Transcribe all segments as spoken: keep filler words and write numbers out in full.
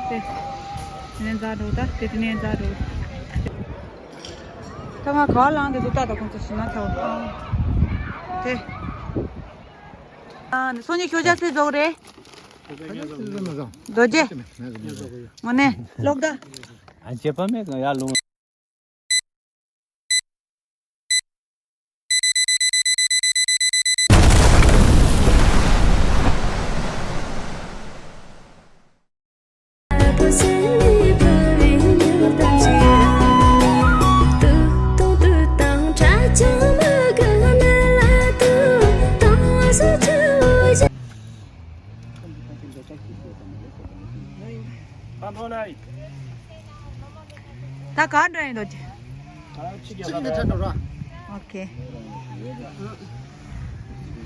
དེ་ནས་འཛག་འགྲོ། ད་དེ་དེ་ནས་འཛག་འགྲོ། ད་ང་ག་བ་ལངས་དེ་ཚོ་ལྟ་ད་ཁོང་ཚོ་ཞིག་མ་ཐག་དེ། ཨ་ནི་སོ་ཉི་ཁྱོ་ཅག་སེ་རྫོགས་རེད། རྡོ་རྗེ། དངོས་གནས་ལོག་ད། ཨ་ཅེ་པ་མེད་ག་ཡ་ལུང་། ད་ག་འགྲོ་ཡིན་འདུག་ཅི། ཨོ་ཁེ།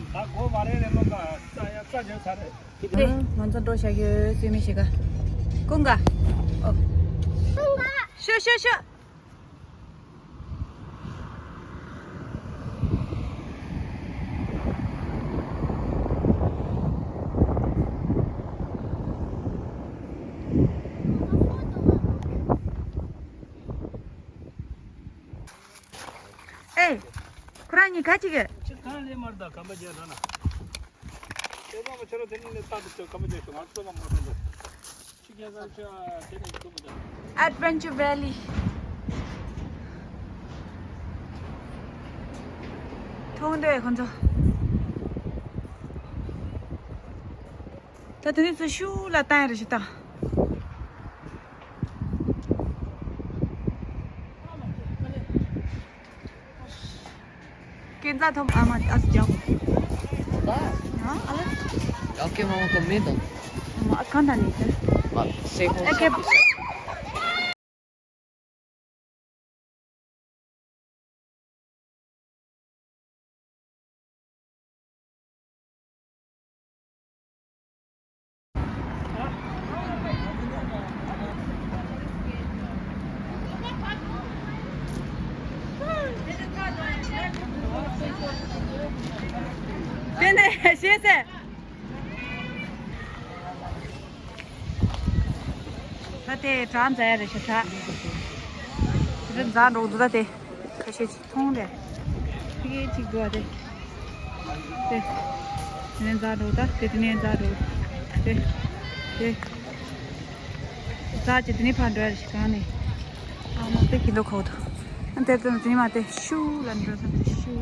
ད་གོ་མ་རེད་ལས་མ་ག་ས་ཡ་ས་ཇོ་ས་རེད། ང་ཚོ་འགྲོ་བཞག་ཡོད། སུས་མི་ཤེས་ག་ཀུན་ག་ཨོ། ཤོ་ཤོ་ཤོ། ཨེ། ཁོ་རང་གཉིས་ག་ཅིག་གི་ཁྱེད་གང་ལས་མར་དང་གམ་པ་རྒྱལ་ན་ན། ཁྱེད་ཚང་མ་ཁྱེད་རང་དེ་ནས་ལས་རྟག་ཏུ་ཁྱོད་གམ་པ་རྒྱལ་ཤོག་ང་ཚོ་མ་མ་ཐོན་འདུག་ཁྱེད་ཚང་ཁྱོད་དེ་ནས་ཐུབ་མི་འདུག Adventure Valley མཐོང་འདོད་ཁོ་ཚོ། ད་དེ་ནས་ཚུར་ཤུགས་ལ་བཏང་ཡ་རེ་ཞིག་བཏང་། ཀན་ཛ་ཐོམ་ཨ་མ་ཨ་སི་ཇའོ། ཨ་ཨ་ལ། ཨོ་ཁེ་མ་མ་ཀོ་མིན་དང་། ཨ་གང་ད་ནི་ད། ཨ་ཁེ། དེ་ནས་ཤེས་ཚེ། ད་དེ་གྲང་མཛད་ཡ་རེད་ཤག་གྲང་། དེ་འཛག་འགྲོ་འདུག་ད་དེ་ཁ་ཤས་ཅིག་མཐོང་རེད། ཕ་གི་ཅིག་འདུག་ཨ་དེ། དེ། དེ་ནས་འཛག་འགྲོ་ད་དེ་དེ་ནས་འཛག་འགྲོ། དེ། དེ། འཛག་ཅིག་དེ་ནས་ཕར་འགྲོ་ཡ་རེད་ཤག་གང་ནས། ཨ་མ་དཔེ་གི་ལོ་ཁོག་འདུག་ཨ་དེ་དེ་དེ་ནས་མ་དེ་ཤུ་ལ་འགྲོ་ས་དེ་ཤུ།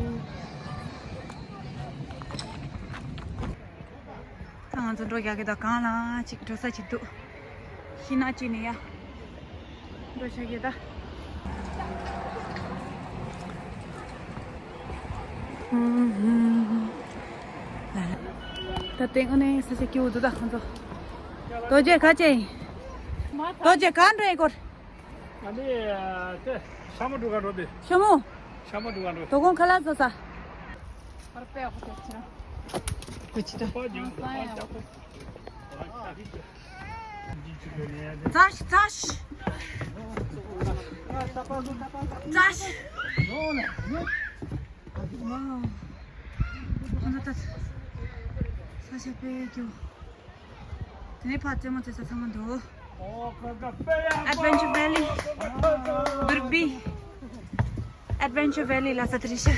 ད་ང་ཚོ་འགྲོ་རྒྱག་གི་ད་གང་ལ་ཅིག་འགྲོ་ས་ཅིག་འདུག་ཤི་ན་ཅི་ནི་ཡ། འགྲོ་ཆ་གི་ད། ད་སྟེང་ཨ་ནེ་ས་ཆ་སྐྱིད་པོ་འདུག་ད་ཁོང་ཚོ། རྡོ་རྗེ་ག་ཅེ་ཡིན། རྡོ་རྗེ་ག་འགྲོ་ཡིན་སྐོར། ང་ནི་དེ་ཤ་མོ་འགྲོ་ག་འགྲོ་དེ། ཤ་མོ། ཤ་མོ་འགྲོ་ག་འགྲོ། དོ་དགོང་ཁ་ལག་བཟོ་ས། ཨར་པའི་ཨ་ཁུ་ཏེ་ཆི་ར། ཁུ་ཆི་ར། པ་ཇུ་པ་ཇུ། ཙ་ཤི་ཙ་ཤི། ཙ་ཤི། ཝའོ། ཁོང་ཚོ་ད་ས་ཆ་དཔེ་སྐྱིད་པོ། དེ་ནས་ཕར་རྩེད་མོ་རྩེ་ས་ཚང་མ་འདུག Adventure Valley། དུར་བི། Adventure Valley ལ་ས་དེ་རེད་ཤག་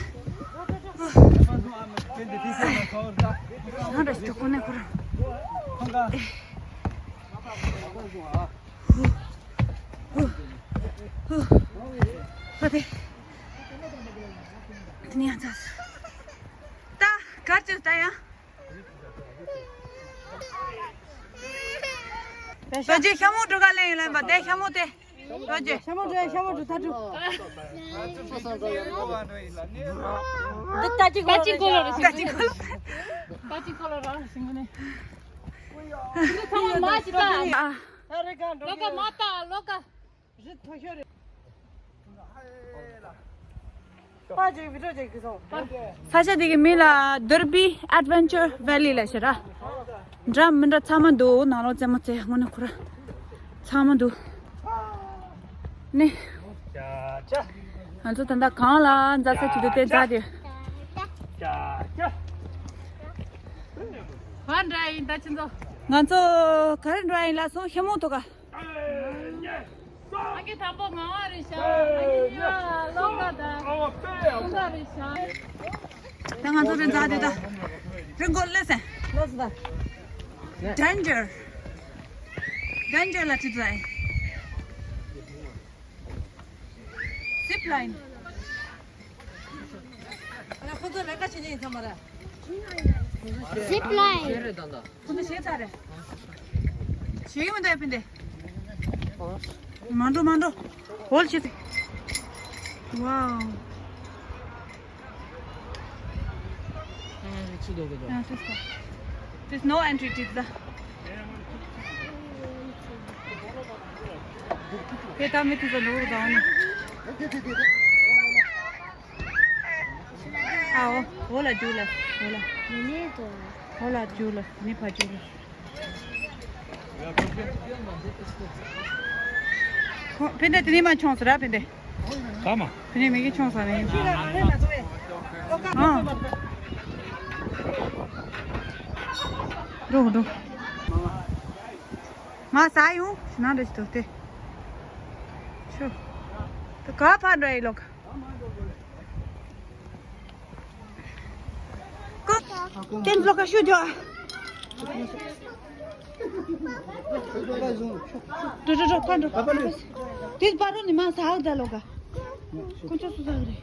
ཧ་ར་ཞིག་ཏུ་ཁོ་ནས་ཁོ་རང་། ཧུ། ཧུ། ཧུ། ཧུ། དེ་ནས་ཡང་ཚ། ད་གར་ཅིག་ད་ཡང་། རྡོ་རྗེ་ཤ་མོ་འགྲོ་ག་ལེན་ཡིན་ལེན་པ་དེ་ཤ་མོ་དེ། རྡོ་རྗེ། ཤ་མོ་འགྲོ་ཡ་ཤ་མོ་འགྲོ་ད་འགྲོ། འདི་ད་ཅི་གོ་ལོ་རེད། ད་ཅི་གོ་ལོ་རེད། ད་ཅི་གོ་ལོ་རེད། ད་ཅི་གོ་ལོ་རེད། འདི་ཚང་མ་མ་ཅི་ད། ལོ་ཀ་མ་ད་ལོ་ཀ། རི་མཐོ་ཤོས་རེད། ས་ཆ་འདི་གི་མིང་ལ་དུར་བི་Adventure Valley ལབ་ཤག་ར། འདྲ་མི་འདྲ་ཚང་མ་འདུག་ནང་ལོགས་རྩེད་མོ་རྩེ་དངོས་གནས་ཁོ་ར་ཚང་མ་འདུག་ནི། ང་ཚོ་ད་ལྟ་གང་ལ་འཛེག་ས་ཅིག་འདུག་དེ་འཛེག་དེ། ག་འདྲ་ཡིན་ད་ཁྱེད་ཚོ། ང་ཚོ་ག་རེ་འགྲོ་ཡ་ཡིན་ལབ་སོང་ཤ་མོ་ཐོག་ག་ཨ་ཀེ་དང་པོ་ང་བ་རེད་ཤག་ཨ་ཀེ་གཉིས་པ་ཀློག་དགའ་དང་ཀུན་དགའ་རེད་ཤག་ད་ང་ཚོ་རི་འཛེགས་དེ་ད་རི་མགོ་སླེབས་སེ། Danger. Danger ལ་ཁྲིད་ལ། Zip line. Zip line. ཁོ་ཚོ་ཞེད་ཚར་རེད། ཞེད་ཀྱི་མི་འདུག་ཡ་ཕན་བདེ། མ་འགྲོ་མ་འགྲོ། ཧོལ་བྱེད། Wow. There's no entry to the. དེ་ད་མི་དེ་ཚོ་འགྲོ་གི་འདུག་ཨ་ནི། ཨའོ། འོ་ལ་རྒྱུགས་ལ། འོ་ལ། འོ་ལ་རྒྱུགས་ལ། ནི་ཕ་རྒྱུགས་ལ། ཁོ་ཕན་བདེ་དེ་ནས་མ་མཆོངས་ཟེར་ར་ཕན་བདེ། ད་མ། དེ་ནས་མི་གིས་མཆོངས་ས་ནས་ཡིན། ཨ། འགྲོ་འགྲོ། ང་ཟ་ཡོང་ཞིག་ན་འདྲ་ཞིག་འདུག་སྟེ། ཤོ། ད་ག་ཕར་འགྲོ་ཡི་ལོག་ཀོ། ཏན་ལོ་ཀ་ཤུ་ཇོ། འགྲོ་འགྲོ་འགྲོ་ཕར་འགྲོ། ཏིས་པ་རོ་ནི་མ་ཟ་ཧག་ད་ལོ་ཀ་ཀོ་ཅོ་སུ་ཟ་རེ།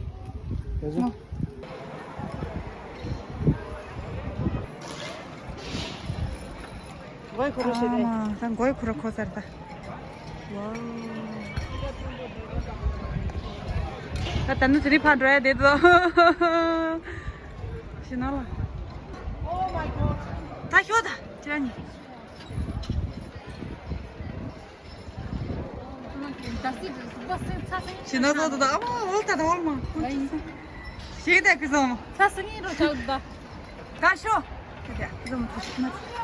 མགོའི་ཁུ་རུ་ཞིག་རེད། ཨ་མ། ད་མགོའི་ཁུ་རུ་ཁོ་སར་ད། ད་ད་ནི་ཚེ་རིང་ཕར་འགྲོ་ཡ་དེ་ཚོ། ཤི་ན་ལ། ད་ཤོག་ད་ཁྱེད་རང་གཉིས། ཤི་ན་ཚོ་ད་ད་ཨ་མ་འོལ་ད་ད་འོལ་མ། ཤི་ད་ཁི་སོང་། ཚ་སི་ངིན་རོ་ཆགས་ད། ད་ཤོ། ཁྱེད་ཀྱ་ཁྱེད་ཀྱ་མ་ཚུགས་མ་ཚུགས།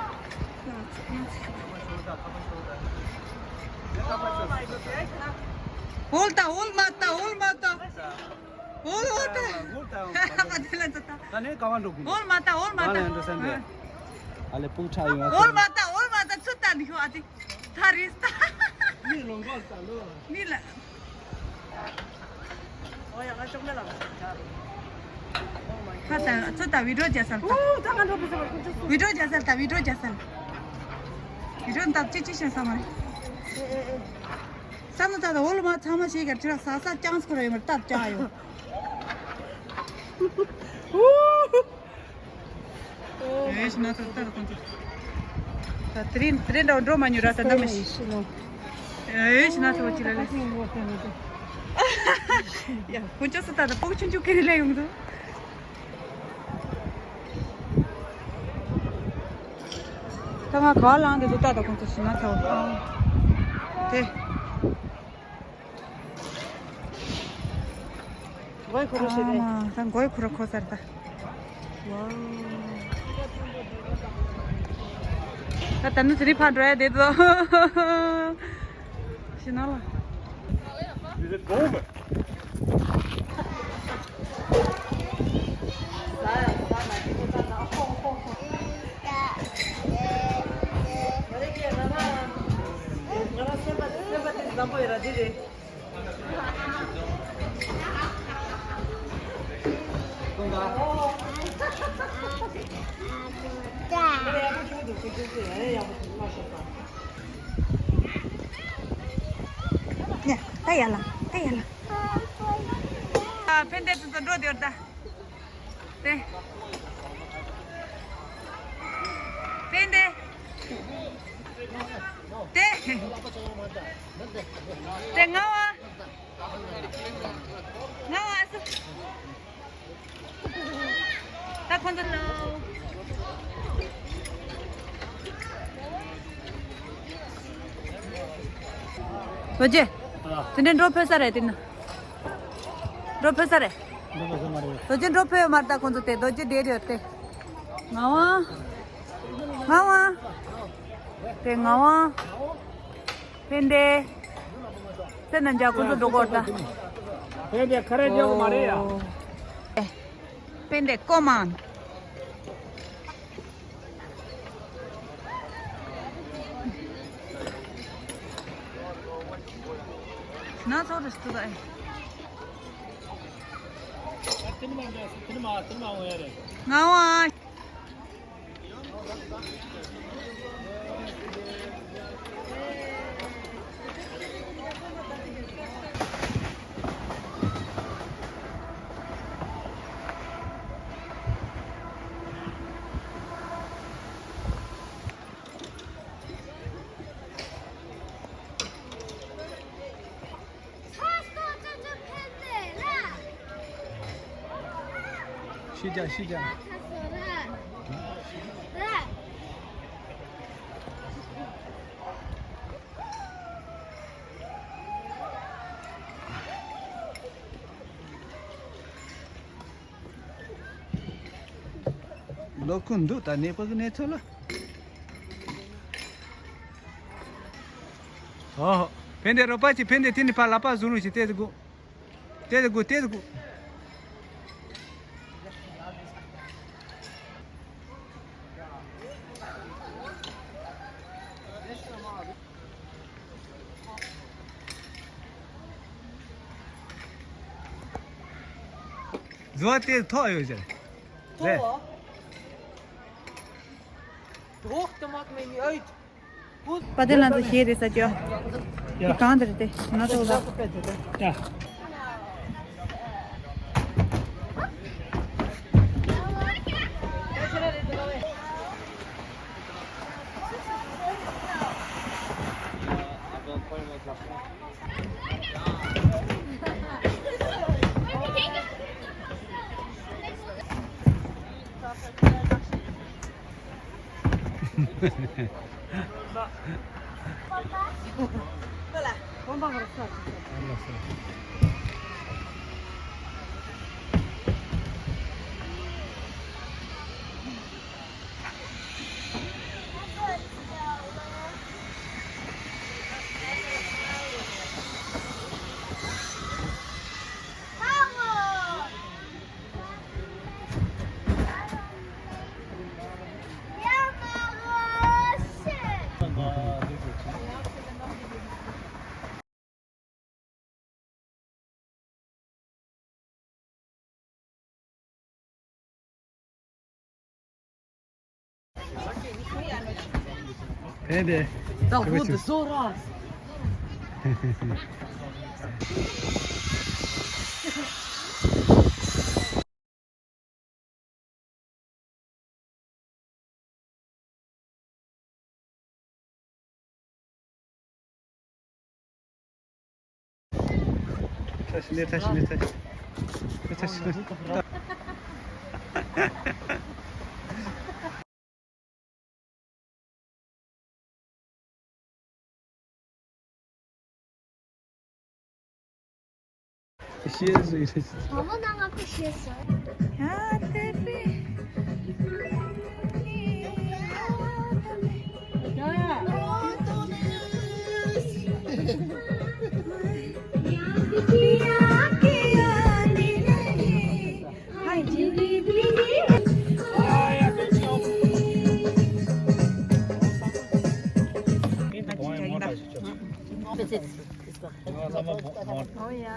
འོལ་ད་འོལ་མ་ད་འོལ་མ་ད། འོལ་འོལ་ད། འོལ་ད་འོལ་ད། ཨ་དེ་ལ་ད་ད། ད་ནས་ཀ་བ་འགྲོ་གི། འོལ་མ་ད་འོལ་མ་ད། ང་ལ་འགྲོ་སེམས་པས། ཨ་ལེ་སྤུག་ཁྲ་ཡོང་ཨ། འོལ་མ་ད་འོལ་མ་ད་ཚུད་ད་ནི་ཤོ་ཨ་དེ། ད་རེས་ད། མི་ལོང་གོ་ས་ལོ། མི་ལ། ཨོ་ཡ་ང་ཅོག་མེ་ལ་ང་ཅག་ཆ་རེད། ཁ་ད་ཚོ་ད་བི་ཌིའོ་རྒྱ་སར་ད། ཨོ་ད་ང་འགྲོ་བི་ས་བར་ཀུན་ཅོ་སུ། བི་ཌིའོ་རྒྱ་སར་ད་བི་ཌིའོ་རྒྱ་སར། བི་ཌིའོ་འདབ་ཅི་ཅི་ཤེས་ས་མ་རེད། ཨེ་ཨེ་ཨེ། ས་ནུ་ད་ད་འོ་ལོ་མ་ཚང་མ་ཤེས་གར་ཁྱེད་ར་ས་ས་ཅང་སྐོར་ཡོད་མར་སྟབས་ཅག་ཡོད། ཨེ་ཤི་ན་ཚོ་ལྟར་ཁོང་ཚོ། ད་དེ་རིང་དེ་རིང་འདྲ་བོ་འགྲོ་མ་མྱོང་ར་ད་འདམ་མ་ཤི། ཨེ་ཤི་ན་ཚོ་ཅི་ར་ལེ། ཡ་ཁོང་ཚོ་སུ་ད་ད་ཕོག་ཆུང་ཆུང་ཁེ་རེ་ལེ་ཡོང་དུ། ད་ང་ག་ལང་དེ་ཚོ་ད་ད་ཁོང་ཚོ་ཤི་ན་ཚོ་ཨང་། དེ། མགོའི་ཁུ་རུ་ཞིག་རེད། ཨ་མ། ད་མགོའི་ཁུ་རུ་ཁོ་སར་ད། ཝའོ། ད་ད་ནི་ཚེ་རིང་ཕར་འགྲོ་ཡ་དེ་ཚོ། ཤི་ན་ལ། ང་རང་སེམས་པ་སེམས་པ་དེ་བཟང་པོ་ཡོད་ར་འདི་རེད། ཡ། ད་ཡར་ལ། ད་ཡར་ལ། ཨ། ཕན་བདེ་ཚོ་འགྲོ་དེར་ད། དེ། དེ་འདི། དེ། དེ་ང་བ། ང་བ་སུ། ད་ཁོང་ཚོ་ལོ། རྡོ་རྗེ། དེ་འདྲའི་འགྲོ་ཕོད་ས་རེད་དེ་ན། འགྲོ་ཕོད་ས་རེད། རྡོ་རྗེ་འགྲོ་ཕོད་ཡོད་མ་རེད་ད་ཁོང་ཚོ་དེ་རྡོ་རྗེ་བསྡད་ཡོད་དེ། ང་བ། ང་བ། དེ་ང་བ། ཕན་བདེ། སེམས་ནང་འཇགས་ཁོང་ཚོ་འགྲོ་གོ་ད། ཕན་བདེ་ཁ་རས་རྒྱག་གི་མ་རེད་ཡ། ཨེ། ཕན་བདེ་ཀོ་མན། ན་ཚོ་རེ་སྟུ་ད་ཨེ། ང་བ། ཤི་རྒྱ་ཤི་རྒྱ། ལོ་ཁུངས་འདུག་ད་ནད་པ་གི་གནས་ཚུལ་ལ། ཨོ། ཕན་བདེ་རོགས་པ་ཅིག་ཕན་བདེ་དེ་ནི་ཕར་ལག་པ་བཟུང་རོགས་ཞེས་ཏེ་དགོས། ཏེ་དགོས་ཏེ་དགོས། བཟོ་བ་དེ་ཐོག་ཡོད་ཟེར། ཐོག་ཨ། ཐོག་ཏུ་མ་མེད་ནི་ཨེ། པ་དེ་ལ་ཚོ་ཤེས་རེད་ས་ཅོ། ཡ། དེ་གང་དེ་རེད་དེ་ན་ཚོ་ལ། ཡ། ཕན་བདེ། ད་ཧུ་དུ་སོ་ར། ཚ་ཞི་ནས་ཚ་ཞི་ནས་ཚ་ཞི། ཚ་ཞི་ནས། ཤེས་སོ་ཡིན། ཨ་མ་ན་ང་ཁོ་ཤེས་སོ། ཡ་དེ་རེད། ཨོ་ཡ།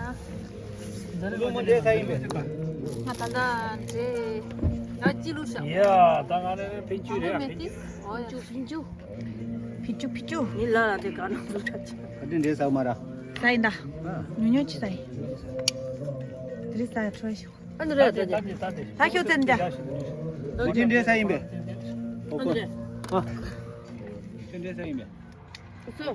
ང་ད་ལྟ་འདྲེ། ང་ཅི་ལུགས་ཤག་ཡ་ད་ང་ནི་ཕིན་ཅུ་རེད། ཨ་ཕིན་ཅུ། ཨོ་ཡ། ཕིན་ཅུ། ཕིན་ཅུ་ཕིན་ཅུ། ནི་ལ་ལ་དེ་ག་ནང་དུ་ད་ཅི། ད་འདྲེ་ཟ་མ་ར། ཟ་ཡིན་ད། ཉུང་ཉུང་ཅི་ཟ་ཡིན། དེ་རིང་ཟ་ཡ་ཁྲོ་ཤོག་ཨ་ནི་རེད་དེ། ད་ཤོག་ཙན་ད། འདི་འདྲའི་ས་ཡིན་པས། ཨ་ནི་རེད། ཨ། འདི་འདྲའི་ས་ཡིན་པས། སོ།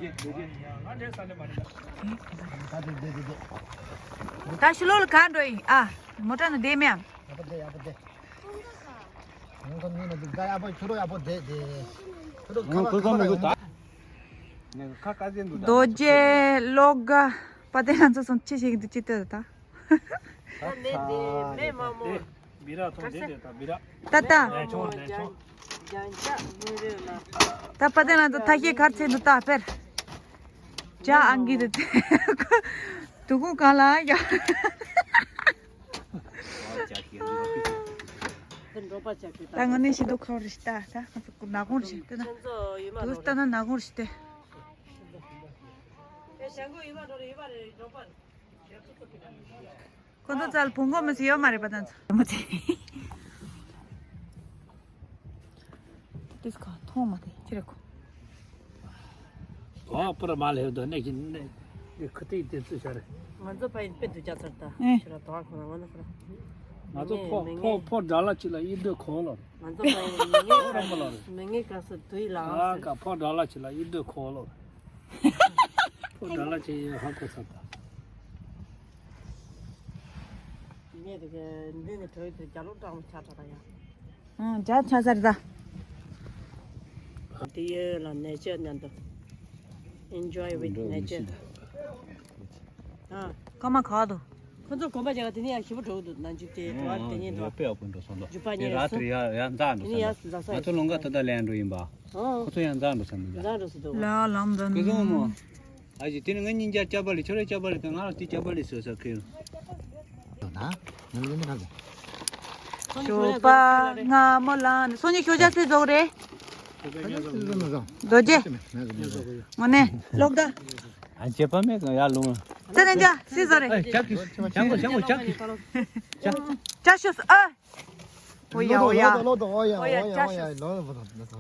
ད་ཤི་ལོ་ལ་ག་འགྲོ་ཡིན་ཨ། མོ་ཊ་ནི་བསྡད་མེད་ཨ། ཡག་པོ་བསྡད་ཡག་པོ་བསྡད། ང་ཚོ་མི་ནི་འདི་དགའ་ཡག་པོ་ཁྱོད་རོ་ཡག་པོ་བསྡད་དེ། ཁྱོད་རོ་ཁ་པར་ཁ་པར་ཡོད་ད། ཁ་ཁ་ཟེར་འདུག་ད། རྡོ་རྗེ་གློག་དགའ་པ་དེ་ང་ཚོ་སོང་ཅི་ཞིག་འདུག་ཅི་ལྟོས་ད། ད་མེད་དེ་མེད་མ་མོ། བི་ར་ཐོང་དེ་དེ་ད་བི་ར། ད་ད། ལན་ཆུང་ལན་ཆུང་། ད་པ་དེ་ལ་ད་ཐ་ཤེས་གར་ཚེ་འདུག་ད་ཕེར། ཇ་ཨང་གི་དེ་དེ། དུ་ཀུ་གང་ལ་ཡ། ད་ང་ནི་ཤི་དུ་ཁ་བར་ཤི་ད་ད་ང་ཚོ་ནག་ཁུང་ཤི་ད་ན། དུ་ལྟ་ན་ནག་ཁུང་ཤི་ད། ཨེ་ ཁོ་ཚོ་ཙལ་བུང་གོ་མི་སྲིད་ཡོད་མ་རེད་པ་ད་ཚོ། མ་ཚེ། དིས་ཁ་མཐོང་མ་དེ་ཅི་རེད་ཁོ། ཨོ་པར་མ་ལེབ་དོ་ནས་ཀྱི་ནས་ནས་ཁུ་ཏིག་དེ་ཚུ་ཤར། ང་ཚོ་ཕ་ཡིན་དཔེ་སྡུག་ཅག་ཚར་ད། ཨེ། ཁྱོད་ར་དོ་ཁོ་ན་ང་ན་ཁོ་ར། ང་ཚོ་ཕོ་མི་ངན་ཕོ་ཕོ་དགྲ་ལ་ཅི་ལ་ཡིད་སྡོད་ཁོ་ལོ། ང་ཚོ་ཕ་ཡིན་མི་ངན་ཨོ་ར་མ་ལོ་རེད། མི་ངན་ག་ས་དུ་ཡི་ལ་ཨ་ཨང་ཟེར། ཀ་ཕོ་དགྲ་ལ་ཅི་ལ་ཡིད་སྡོད་ཁོ་ལོ། ཁོ་དགྲ་ལ་ཆེ་ཡོད་ཧ་གོ་ཚར་ད། ངས་དེ་གའི་འདི་ནས་བྲོས་དེ་རྒྱ་ལོ་སྐྲག་མོ་ཆགས་ཚར་ད་ཡ། ཨང་རྒྱ་ཆ་ཚར་ད། དེ་ཡོད་ལ་ནེ་ཅར་མཉམ་དུ། Enjoy with nature. ཨ། ཀ་མ་ཁ་དོ། ཁོ་ཚོ་གོམ་པ་རྒྱག་ག་དེ་ནས་ཡང་ཞིབ་པོ་འགྲོ་གི་འདུག་ན་འཇུག་དེ་འགྲོ་བ་དེ་ཉིད་འགྲོ་བ། དཔེ་ཡག་པོ་འགྲོ་སོང་ད། འཇུག་པ་ཉིད་རེད་སོང་། དེ་ར་དེ་ར་ཡ་ཡ་འཛག་འགྲོ་དེ་ནས་ཡ་སོང་ད། འཛག་ས་ང་ཚོ་ལོང་ག་ད་ད་ལན་འགྲོ་ཡིན་པ། ཨོ། ཁོ་ཚོ་ཡང་འཛག་འགྲོ་ས་མི་འཛག། འཛག་འགྲོ་སི་འདུག་ལ་ལམ་འདོན། ཁོ་ཚོ་མོ། ཨ་ཅེ་དེ་ནི་ང་གཉིས་ཀྱ་སྐྱ་པ་ལི་ཁྱོད་ར་སྐྱ་པ་ལི་ད་ང་ལ་དེ་སྐྱ་པ་ལི་བཟོས་ས་ཁེལ། ཡོད་ན། ང་ལ་ཡོད་ན་ག་ཟེ། ཞོགས་པ་སྔ་མོ་ལ་ནི་སོ་ཉི་ཤོ་ཇ་སེ་རྫོགས་རེད། ཁྱོད་ཚོ་མ་བཟང་། རྡོ་རྗེ། ང་ཚོ་མ་བཟང་། ངོ་ནས་ལོག་ད། ཨ་ཅེ་པ་མེད་ག་ཡ་ལུང་། ཙེ་ནན་ཇ་སེ་ཟ་རེད། ཨེ་ཅག་གི་ཅག་གོ་ཅག་གོ་ཅག་གི་ཅག་ཅག་ཤོས་ཨ། ཨོ་ཡ་ཨོ་ཡ། ལོ་དོ་ལོ་དོ་ཨོ་ཡ་ཨོ་ཡ་ཨོ་ཡ་ཨོ་ཡ་ཅག་ཤོས། ལོ་དོ་ལོ་དོ།